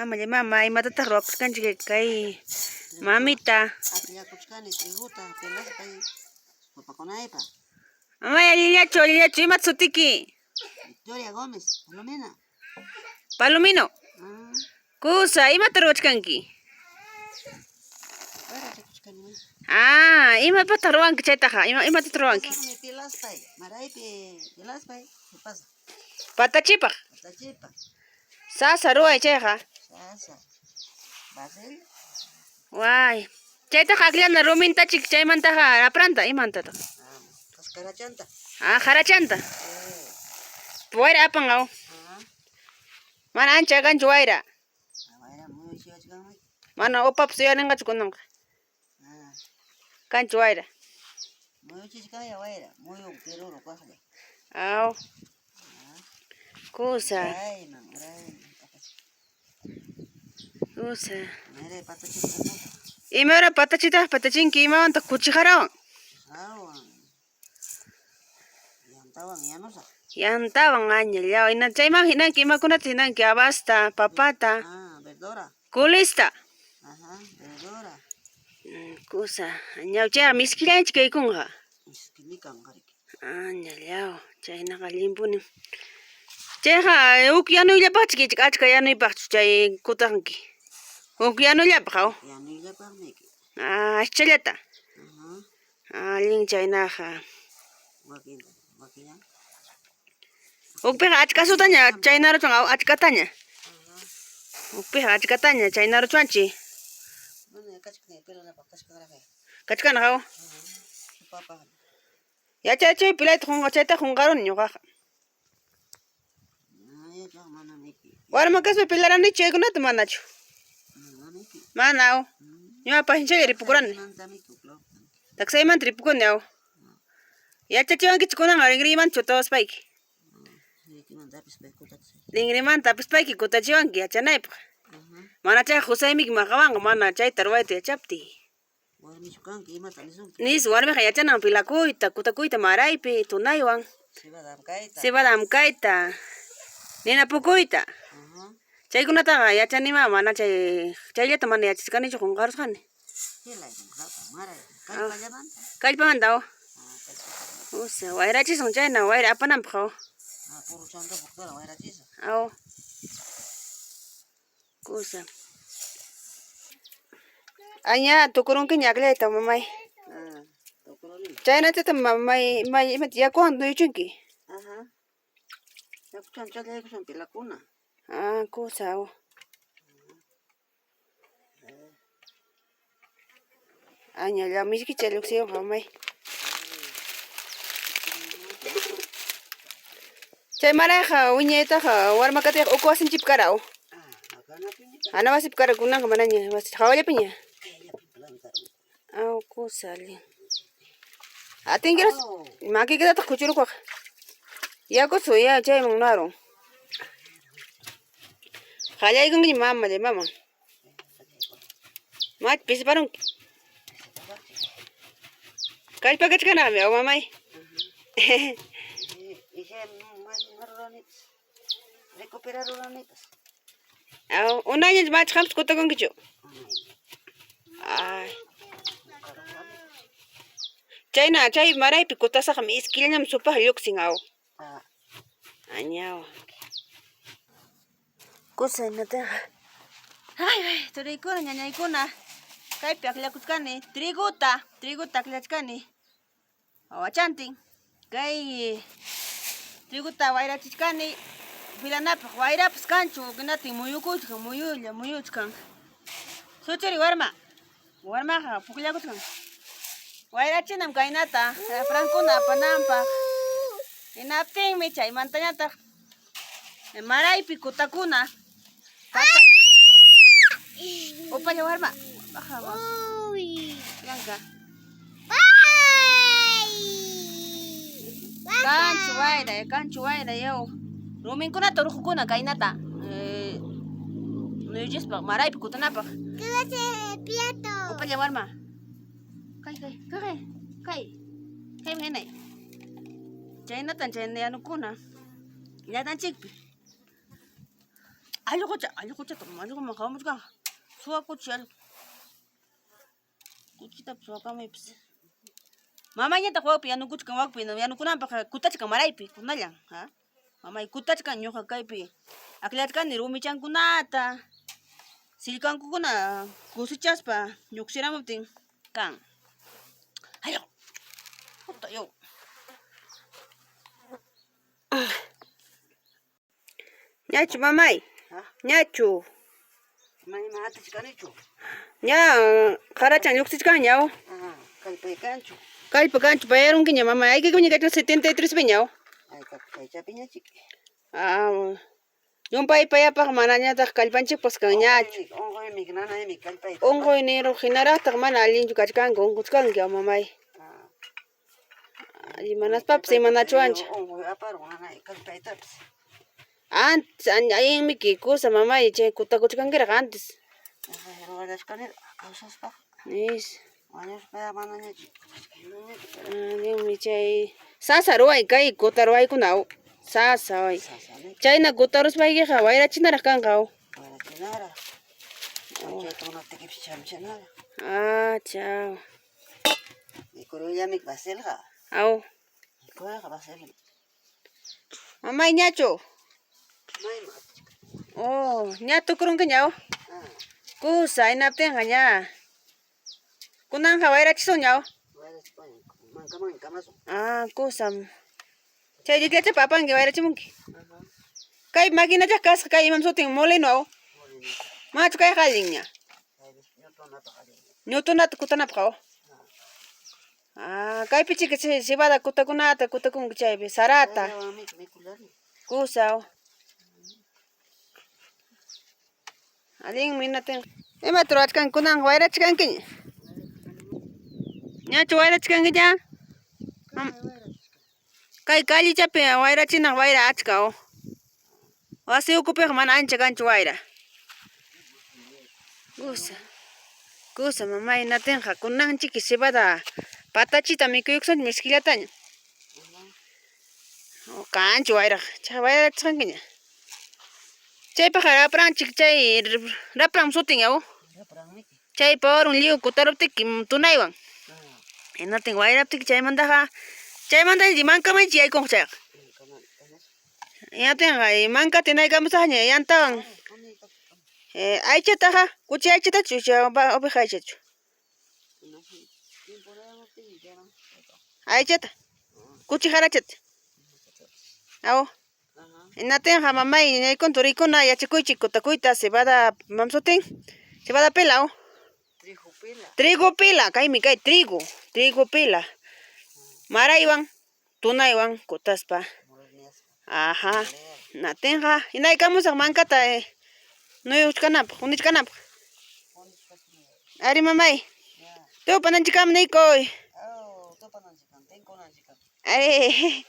Mamallay mama, imatataq ruwakusqanchik kay mamita? Akllakuchkani triguta pelaspay sopakunaypaq. Mamay allinllachu, allinllachu, imat sutiki? Victoria Gómez, Palomina. Palomino. Ah. Kusa, imata ruwachkanki? Wayrachakuchkani. Ah, imapataq ruwanki chaytaqa? Ima imatataq ruwanki? Pasaqmi pilaspay, maraypi pilaspay, pasa. Patachipaq. Patachipaq. Sasa ruway chayqa. Sasa. Basil. Way. Chaytaqa akllana rumintachik chaymantaqa rapranta imantataq? Ah, qarachanta. Ah, qarachanta. Eh. Wayra apan aw. Ah. Mana ancha kanchu wayra. Wayra muyuchiwachkanmi. Mana upapas uyarinqachu kunanqa. Ah. Kanchu wayra. Muyuchichkanya wayra, muyun piruru kaqlla. Aw. Kusa. Urayman, urayman. Kusa. Maray patachita uputa. Ima hora patachitaq patachinki imawantaq kuchi jarawan? Jarawan. Yantawan yanusaq. Yantawan añallaw. Hina chayman hinanki imakunata hinanki habasta, papata. Ah, verdura. Kulista. Ajá, verdura. Kusa. Añaw chayqa miskillanchik kaykunqa. Miskimi kanqariki. Añallaw, chaynaqa allinpunim. Chayqa huk yanuyllapaqchu kichik achka yanuypaqchu chay kutaqnki. Huk yanuyllapaq aw. Yanuyllapaqmi. Ah, aschallata. Ajá. Allin chaynaqa. Wakin, wakillan. Hukpiqa achka sutaña chaynaruchwan aw achkataña. Hukpiqa achkataña chaynaruchwanchik. Mana kachkan pilanapaq kachkanraqya. Kachkanraq aw. Supapaq. Yachachay pilayta qunqa chayta qunqaruni ñuqaqa. Yachaq manamiki. Warma kaspa pilaranichu chaykunata manachu? Manamiki. Mana aw. Ñuqapas hinchalla ripukurani. Taksaymanta ripukuni aw. Yachachiwankichik kunanqa rinriymanta chutawaspayki. Rinrimanta apispayki kutachiwanki yachanaypaq. Mana chayqa qusaymiki maqawanqa mana chayta ruwayta yachaptiy. Warmichu kanki imata nisunki? Nis warmiqa yachanan pilakuyta, kutakuyta maraypi, tunaywan. Cebada amkayta. Cebada amkayta. Nina pukuyta. Chaykunataqa yachanimá mana chay chayllata mana yachachkanichu qunqarusqani. Kallpallamanta. Kallpamanta aw. Usa wayrachisun chayna wayra apananpaq aw. Ah, puruchanta puktara wayrachisa. Aw. Kusa. Aña tukurunkiña akllayta mamay. Ah, tukuruni. Chaynatata mamay may imata yakuwan nuyuchunki. Ajá. Yakuchan challaykusan pilakuna. Ah, kusa aw. Añalla miskicha lluqsiyunqa mamay. Chay marayqa wiñaytaqa warmakatayqa uku wasinchikpi kara aw. Ana wasipi kara kunanqa manaña wasi hawallapiña. Aw kusa allin. Atinkiras makikitataq kuchurukuwaq. Yakusu ya chayman narun. Qallaykunkiña mamallay mama. Mach pisiparunki. Kallpakachkanaqmi aw mamay. Recuperaruranipas. Aw unayñach mach qampas kutakunkichu. Ay. Chayna chay maraypi kutasaqmi iskillañam supaq lluqsin aw. Añaw. Kusa hinataqa. Ay, ay, turiykuna, ñañaykuna. Kaypi akllakuchkani triguta, triguta akllachkani. Wawachantin. Kay triguta wayrachichkani pilanapaq wayrapas kanchu, hinatin muyukuchkan, muyulla, muyuchkan. Suchuri warma, warmaqa pukllakuchkan. Wayrachinam kaynata, raprankuna apananpaq. Hinaptinmi chaymantañataq maraypi kutakuna. Pata. Upalla warma. Baja, Yanka. Kanchu wayra, kanchu wayra yaw. Ruminkunata urqukuna kaynata. Nuyuchispa maraypi kutanapaq. Upalla warma. Kay kay kay kay. Kay hinay. Chaynatan chayna yanukuna. Llatanchikpi. Allqucha, allquchata, allquman hamuchkan. Suwa kuchi allqu. Kuchitapas suwakamuypas. Mamañataq wakpi yanukuchkan, wakpi yanukunanpaq kutachkan maraypi, kunallan, ha? Mamay kutachkan ñuqa kaypi akllarkani rumichankunata, sillkankukuna cosechaspa lluqsiramuptin kan. Allqu. Puta yaw. Ñachu mamay? Ñachu? Mana ima atichkanichu. Ña qarachan lluqsichkanña aw. Kallpay kanchu. Kallpa kanchu payarunkiña mamay. Aykikuña kachkan 73 piña aw. Aykapi chaychapiña chiki. Ah, llumpay payapaq manañataq kallpanchikpas kanñachu. Unquymi, nanaymi kallpay. Unquyniruq hinaraqtaq mana allinchu kachkanku, unquchkanki aw mamay. Imanaspapas imanachuwanchik. Unquy aparun nanay kallpaytapas. Antes allinmiki kusa mamay chay kutakuchkankiraq antes. Ruwallachkani kawsaspaqa. Nis. Wañuspa manañachu. Allinmi chay sasa ruway kay kuta ruwaykuna aw. Sasa way. Chayna kutaruspaykiqa wayrachinaraq kanqa aw. Wayrachinaraq. Chay tunaptikipas chamchinaraq. Ah, chao. Mikurullamik basilqa. Aw. Mikuyqa basil. Mamay ñachu. Mayma. Oh, ña tukurunkiña aw. Kusa hinaptinqa ña. Kunanqa wayrachisunña aw. Wayrachipaña mankaman kamasun. Ah, kusam. Chay llikllachapa apanki wayrachimunki. Kay maquinachaq kasqa kay imam sutin molino aw. Manachu kayqa allinña. Ñutunata kutanapaq aw. Ah, kaypi chika cebada kutakunata kutakunki chaypi sarata. Kusa aw. Allinmi hinatinqa. Imata ruwachkanki kunanqa wayrachkankiña. Ñachu wayrachkankiña? Kay kallichapi wayrachinaq wayra achka aw. Wasi ukupiqa mana ancha kanchu wayra. Kusa. Kusa mamay hinatinqa kunan chiki cebada patachita mikuykusunchik miskillataña. Kanchu wayraqa. Chay wayrachisqankiña. Chaypaqqa rapranchik chay rapran sutin aw. Chaypa warun lliw kutaruptiki tunaywan. Hinatin wayraptiki chaymantaqa chaymanta mankamanchik yaykunqa chayqa. Hinatinqa mankata hinaykamusaqña yantawan. Aychataqa kuchi aychatachu oveja aychachu. Aychata. Kuchi harachata. Aw. Hinatinqa mamay ñaykun turikuna yachakuychik kutakuyta cebada mamsutin. Cebada pela aw. Trigo pela, kaymi kay trigo, trigo pela. Maraywan, tunaywan kutaspa. Ajá. Hinatinqa hinaykamusaq mankata nuyuchkanapaq, unichkanapaq. Ari mamay. Tupananchikama niykuy. Tupananchikama, tinkunanchikama. Ari.